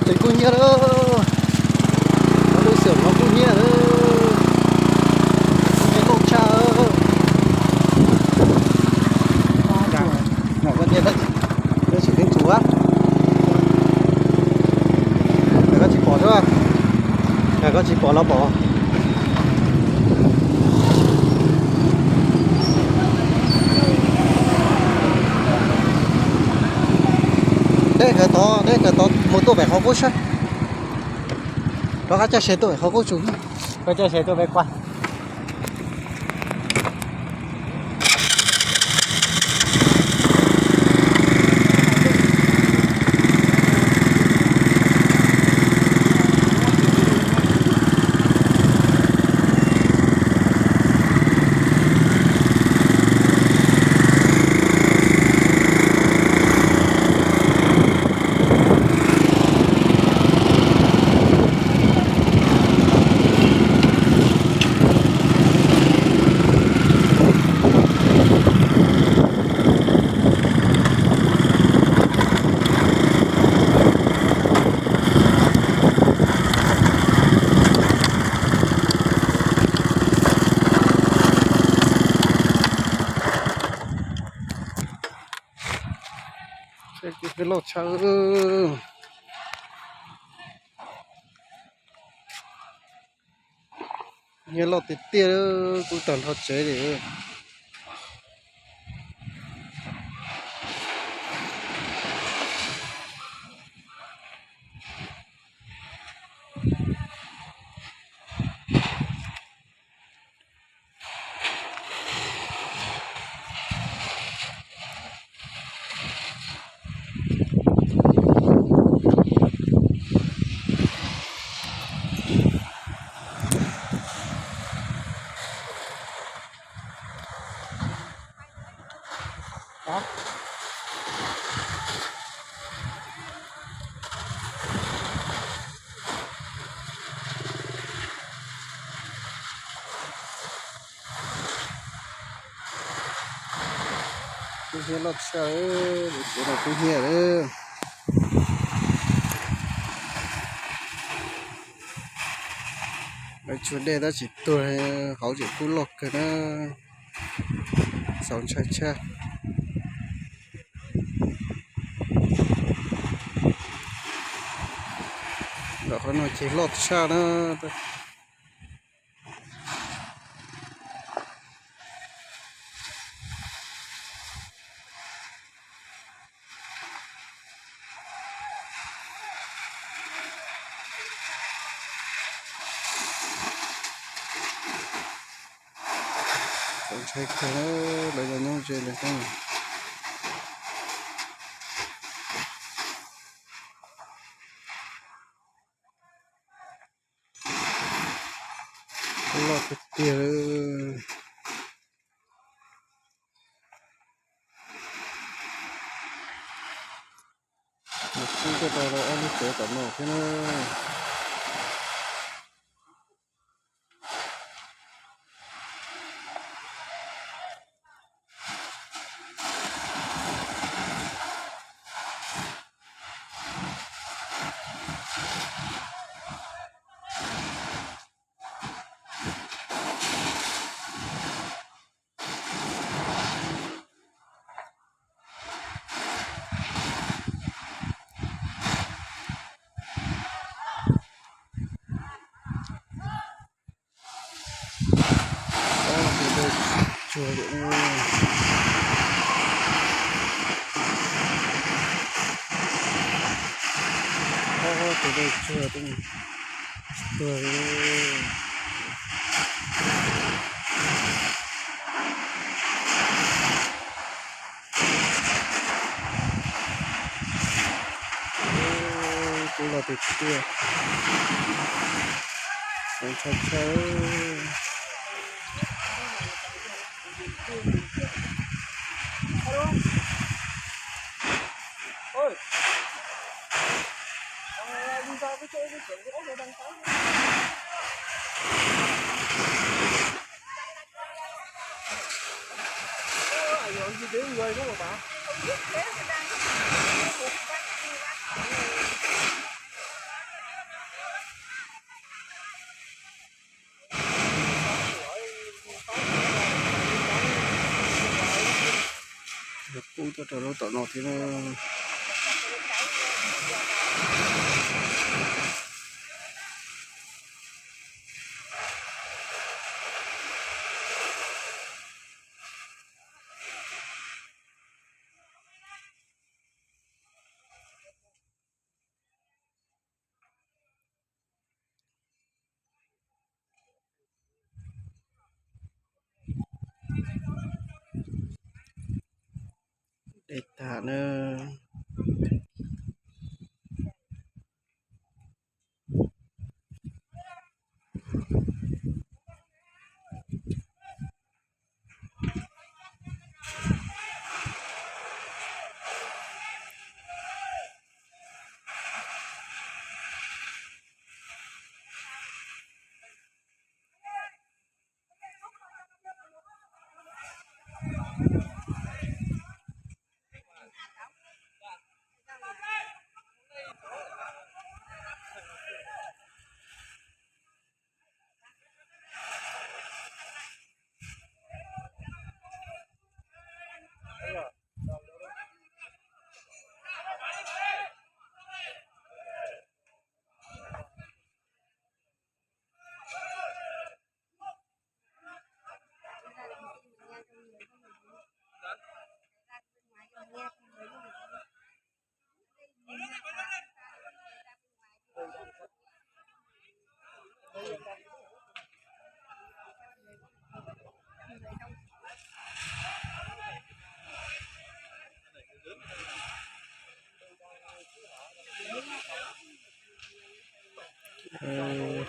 Ces kuj nyiab lawm, lub xyom no kuj nyiab lawm, nyiab loj tshaj. Tab sis tib txuas, koj tsis pom xwb, koj tsis pom los pom. Deb kawg tod, deb kawg tod mus tuaj pem qhov qub sab. Rov qab caij se tuaj pem qhov qub tsus, koj caij se tuaj pem qua. Loj tshaj, nyiab loj tiag tiag, kuv tawm nrho tsev li. Kub hnyiab loj tshaj, lub tsev no kub hnyiab lawm. Lawv tsua dej tab sis tuag, hauv tseem kub loj kawg na. Xaus ntshai tshaj. Ntawm qhov no ces loj tshaj na. Txaus ntshai kawg, lawv yog nyob ze li xwb. Loj tiag tiag. Mus kub tuaj tau ob lub tsev tom no thiab na. Ob tus dawj tsuag, ob tus dawj tsuag tuag li. Kub loj tiag tiag, ntshai ntshai. tuaj rau lub tom no thiab na. Dej tag na.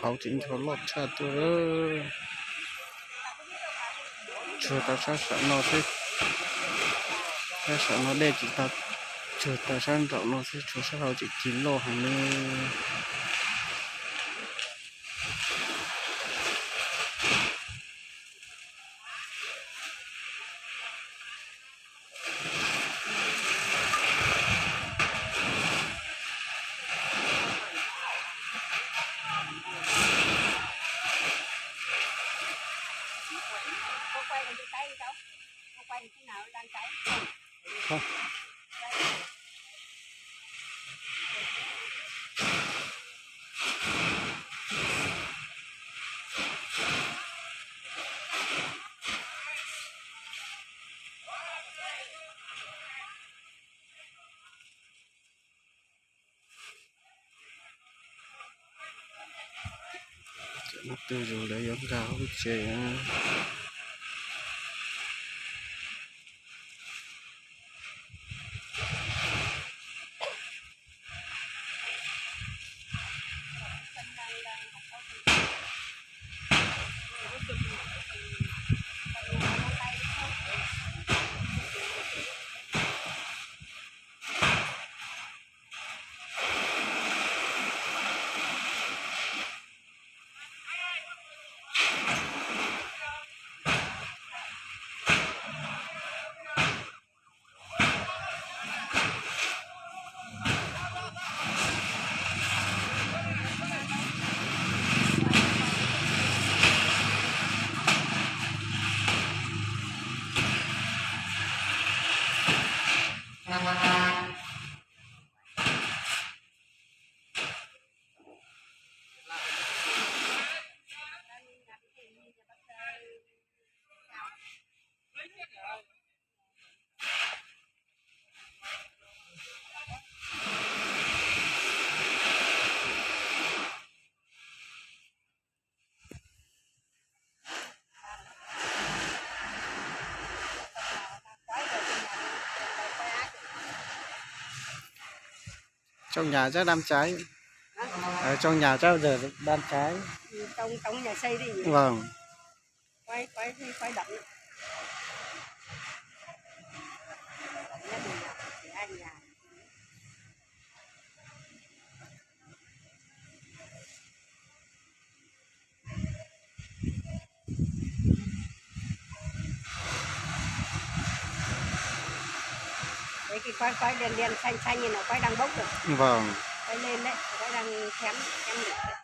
Hauv tseem ncho loj tshaj tuaj. Tsuag tau sab saum no xwb. Sab saum no dej tsis tau, tsuag tau sab nraum no xwb, tsuag sab hauv tseem cig loj heev li. Cov no twg zus lawv yuav nkag hauv tsev. Trong nhà chắc đám cháy. Ở trong nhà chắc giờ đang cháy. Trong, trong nhà xây đi. Vâng. Quay, quay, quay đậm. Đậm nhất là nhà, nhà. Đấy, cái khói, khói đen đen xanh xanh này nó khói đang bốc rồi. Vâng. Khói lên đấy, khói đang chém, chém lửa đấy.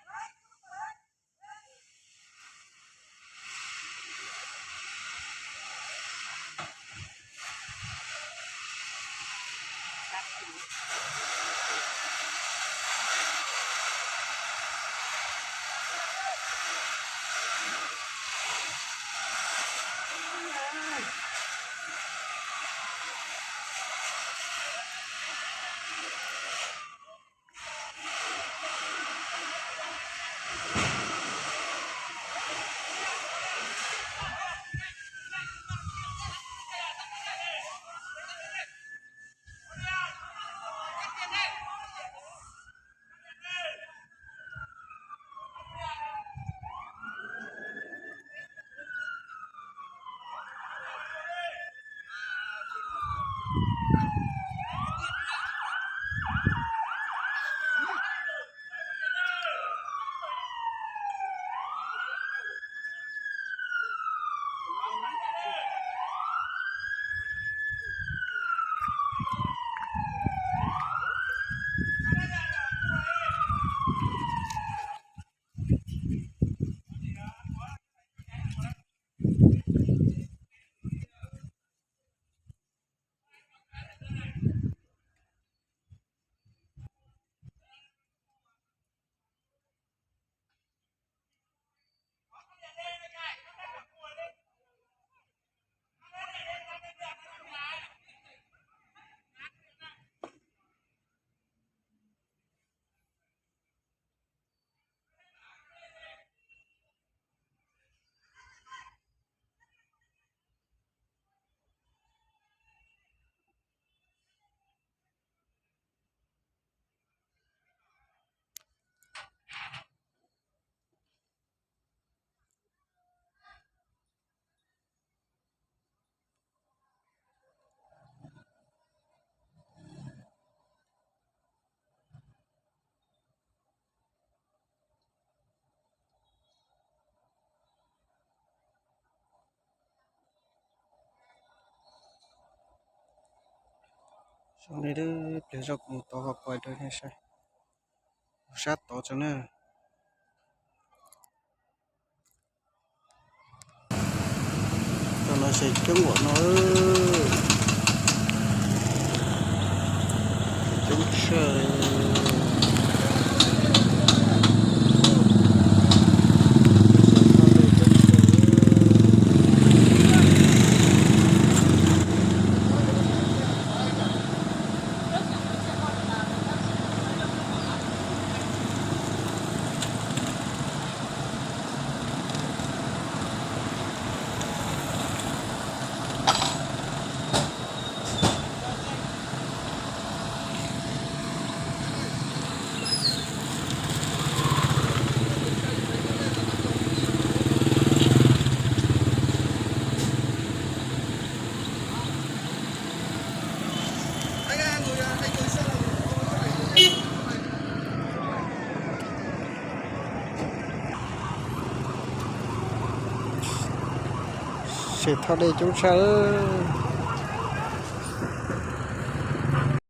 Zoo li pliag zoj kuv mus tod ho pais rau nej saib, mus sab tod tso na. Tam no ces coob npaum no, coob tshaj. Ces thaj dej coob tshaj.